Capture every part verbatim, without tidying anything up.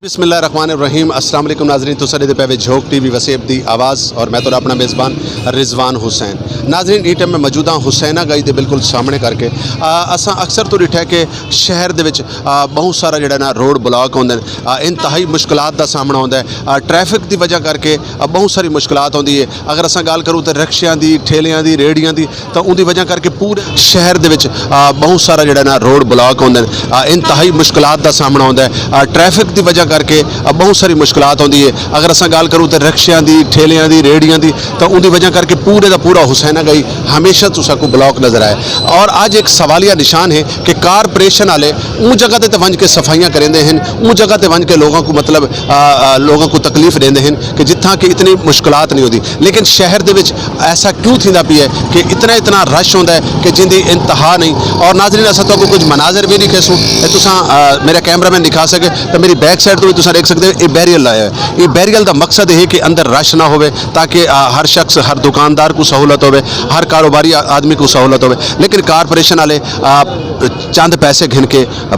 بسم اللہ الرحمن الرحیم۔ السلام علیکم ناظرین، تو سارے دے پے وے جھوک ٹی وی وسیب دی آواز اور میں تو اپنا میزبان رضوان حسین۔ ناظرین، ای ٹائم میں موجود ہاں حسینہ گائی دے بالکل سامنے کر کے۔ آ، اساں اکثر تو ڈٹھا ہے کہ شہر دے وچ، آ، بہت سارا جڑا نا روڈ بلاک ہوندے نے، آ، انتہائی مشکلات دا سامنا ہوندا ہے۔ آ، ٹریفک دی وجہ کر کے، آ، بہت ساری مشکلات ہوندی ہے۔ اگر اساں گل کروں تے رکشیاں دی، ٹھیلیاں دی، ریڑیاں دی، تو ان دی وجہ کر کے پورے شہر دے وچ، آ، بہت سارا جڑا نا روڈ بلاک ہوندے نے، آ، انتہائی مشکلات دا سامنا ہوندا ہے۔ آ، ٹریفک دی وجہ کر کے، آ، بہت ساری مشکلات ہوندی ہے۔ اگر اساں گل کروں تے رکشیاں دی، ٹھیلیاں دی، ریڑیاں دی، تو ان دی وجہ کر کے پورے دا پورا حسینہ گئی ہمیشہ تساں کو بلاک نظر آئے۔ اور اج ایک سوالیہ نشان ہے کہ کارپوریشن والے اون جگہ تے ونج کے صفائیاں کریندے ہیں، اون جگہ تے ونج کے لوگوں کو مطلب، آ، آ، لوگوں کو تکلیف دیندے ہیں کہ جتھاں کہ اتنی مشکلات نہیں ہوندی۔ لیکن شہر دے وچ ایسا کیوں تھیندا پیا ہے کہ اتنا اتنا رش ہوندا ہے کہ جن دی انتہا نہیں۔ اور ناظرین، اساں تہاکوں کچھ مناظر بھی دکھیسوں، تے تساں، آ، میرا کیمرہ مین دکھا سکے، تے میری بیک سائیڈ تو بھی تساں دیکھ سکتے ہو، یہ بیریل لایا ہے۔ یہ بیریل دا مقصد یہ ہے کہ اندر رش نہ ہوئے، تاکہ، آ، ہر شخص، ہر دکاندار کو سہولت ہوئے، ہر کاروباری آ-، آدمی کو سہولت ہوئے۔ لیکن کارپوریشن والے، آ، چند پیسے گھن کے، آ،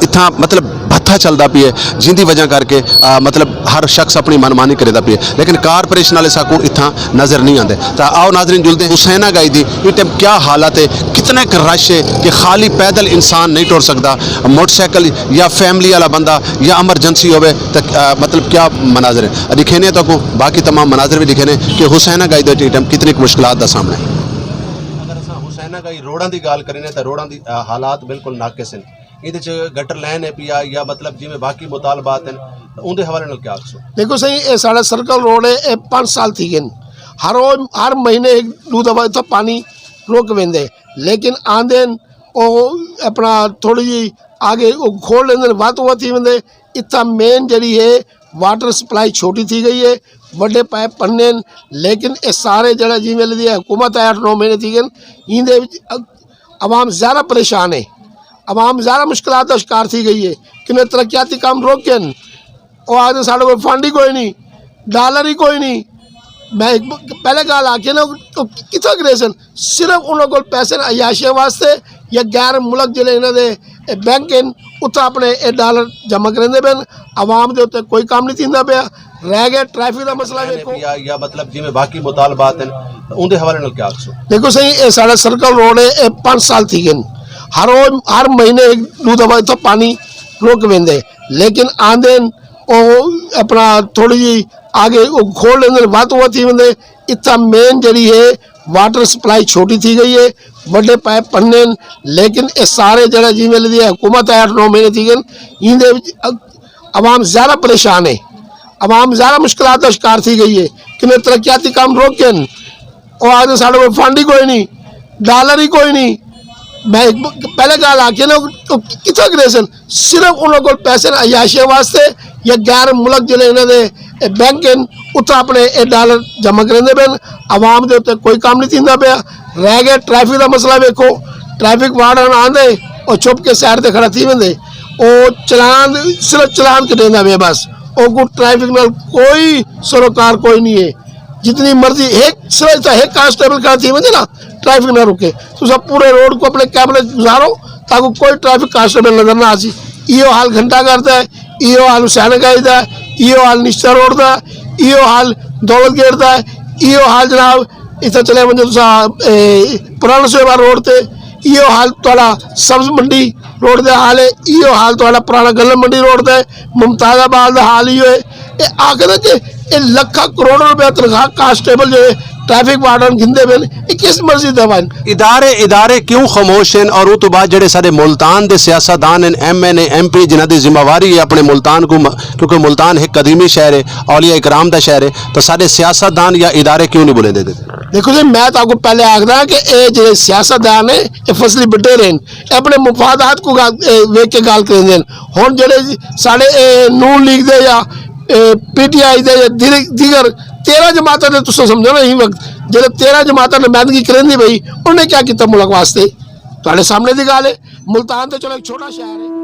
اتھاں مطلب بھتھا چلدا پیا ہے، جن دی وجہ کر کے، آ، مطلب ہر شخص اپنی من مانی کردا پیا ہے، لیکن کارپوریشن والے ساکوں اتھاں نظر نہیں آندے۔ تا آؤ ناظرین، جلدے ہیں حسینہ گائی دی اس ٹائم کیا حالت ہے، کتنا ایک رش ہے کہ خالی پیدل انسان نہیں ٹر سکدا، موٹر سائیکل یا فیملی والا بندہ یا ایمرجنسی ہوے، تے، آ، مطلب کیا مناظر ہے۔ دکھینے تو کو باقی تمام مناظر بھی دکھینے کہ حسینہ گائی دے اس ٹائم کتنی ایک مشکلات دا سامنا ہے۔ اگر اساں حسینہ گائی روڈاں دی گل کرینے تے روڈاں دی، آ، حالات بالکل ناقص ہیں۔ ایندے چ گٹر لین ہے پیا یا مطلب جویں باقی مطالبات ہیں، تاں اوندے حوالے نال کیا آکھسو؟ دیکھو سائیں، اے ساڈا سرکل روڈ ہے، اے پانچ سال تھی گئے نے۔ ہر روز، ہر مہینے ایک دو دفعہ اتھا پانی رک ویندے، لیکن آندے نے، او اپنا تھوڑی جی آگے او کھول لیندے نے، وت وت تھی ویندے۔ اتھا مین جڑی ہے، واٹر سپلائی چھوٹی تھی گئی ہے، وڈے پائپ پڑنے نے، لیکن اے سارے جڑا جی ویلے دی حکومت ہے، اٹھ نو مہینے تھی گئے نے، ایندے وچ عوام زیادہ پریشان ہے، عوام زیادہ مشکلات دا شکار تھی گئی ہے۔ کیونکہ ترقیاتی کام رک گئے نے۔ او آدھے ساڈے کول فنڈ ہی کوئی نہیں، ڈالر ہی کوئی نہیں۔ میں ایک ب-، پہلے گل آکھی نا، او کتھا کرے سن؟ صرف انہاں کول پیسے نے عیاشیاں واسطے، یا غیر ملک جڑے انہاں دے، اے، بینک ہیں، اتھا اپنے اے ڈالر جمع کریندے پن۔ عوام دے اوتے کوئی کام نہیں تھیندا پیا۔ رہ گیا ٹریفک دا مسئلہ، ویکھو۔ یا، یا مطلب جویں باقی مطالبات ہیں، اوندے حوالے نال کیا آکھسو؟ دیکھو سائیں، اے ساڈا سرکل روڈ ہے، اے پانچ سال تھی گئے نے۔ ہر روز، ہر مہینے ایک دو دفعہ اتھا پانی رک ویندے، لیکن آندے نے، او اپنا تھوڑی جی آگے او کھول لیندے نے، وت وت تھی ویندے۔ اتھا مین جڑی ہے، واٹر سپلائی چھوٹی تھی گئی ہے، وڈے پائپ پڑنے نے، لیکن اے سارے جڑا جی ویلے دی حکومت ہے، اٹھ نو مہینے تھی گئے نے، ایندے وچ عوام زیادہ پریشان ہے، عوام زیادہ مشکلات دا شکار تھی گئی ہے۔ کیونکہ ترقیاتی کام رک گئے نے۔ او آدھے ساڈے کول فنڈ ہی کوئی نہیں، ڈالر ہی کوئی نہیں۔ میں ایک ب-، پہلے گل آکھی نا، او کتھا کرے سن؟ صرف انہاں کول پیسے نے عیاشیاں واسطے، یا غیر ملک جڑے انہاں دے، اے، بینک ہیں، اتھا اپنے اے ڈالر جمع کریندے پن۔ عوام دے اوتے کوئی کام نہیں تھیندا پیا۔ رہ گیا ٹریفک دا مسئلہ، ویکھو، ٹریفک وارڈن آندے، او چھپ کے سائیڈ تے کھڑا تھی ویندے۔ او چلان، صرف چلان کٹیندا پیا بس۔ او کو ٹریفک نال کوئی سروکار کوئی نہیں ہے۔ جتنی مرضی ایک، صرف اتھا ایک کانسٹیبل کھڑا تھی ویندے نا، ٹریفک نہ رکے۔ تساں پورے روڈ کو اپنے کیمرے گزارو، تاکہ کوئی ٹریفک کانسٹیبل نظر نہ آسی۔ ایہو حال گھنٹہ گھر دا ہے، ایہو حال حسین گنج دا ہے، ایہو حال نشتر روڈ دا ہے، ایہو حال دولت گیٹ دا ہے، ایہو حال جناب اتھا چلے ونجو تساں، اے، پرانا سیوا روڈ تے، ایہو حال تہاڈا سبز منڈی روڈ دا حال ہے، ایہو حال تہاڈا پرانا گلم منڈی روڈ دا ہے، ممتاز آباد دا حال ایہو ہے۔ اے آکھنا کہ اے لکھاں کروڑاں روپے تنخواہ کانسٹیبل جو ہے ٹریفک وارڈن گھندے پے نے، اے کس مرضی دا ون؟ ادارے، ادارے کیوں خاموش ہیں؟ اور وہ تو بعد جڑے سارے ملتان دے سیاستدان ہیں، ایم این اے، ایم پی، جنہاں دی ذمہ واری ہے اپنے ملتان کو م-، کیونکہ ملتان ایک قدیمی شہر ہے، اولیاء اکرام دا شہر ہے، تو سارے سیاستدان یا ادارے کیوں نہیں بولے دے؟ دیکھو جی، میں تہاکوں پہلے آکھدا کہ اے جڑے سیاستدان نے، اے فصلی بڈے رہن، اے اپنے مفادات کو گل، اے ویکھ کے گل کریندے نے۔ ہن جڑے ساڈے، اے، نون لیگ دے یا، اے، پی ٹی آئی دے یا دی-، دیگر تیرہ جماعتاں نے، تساں سمجھو نا، اس وقت جڑے تیرہ جماعتاں نمائندگی کریندی پئی، انہاں نے کیا کیتا ملک واسطے؟ تہاڈے سامنے دی گل ہے۔ ملتان تے چلو ایک چھوٹا شہر ہے۔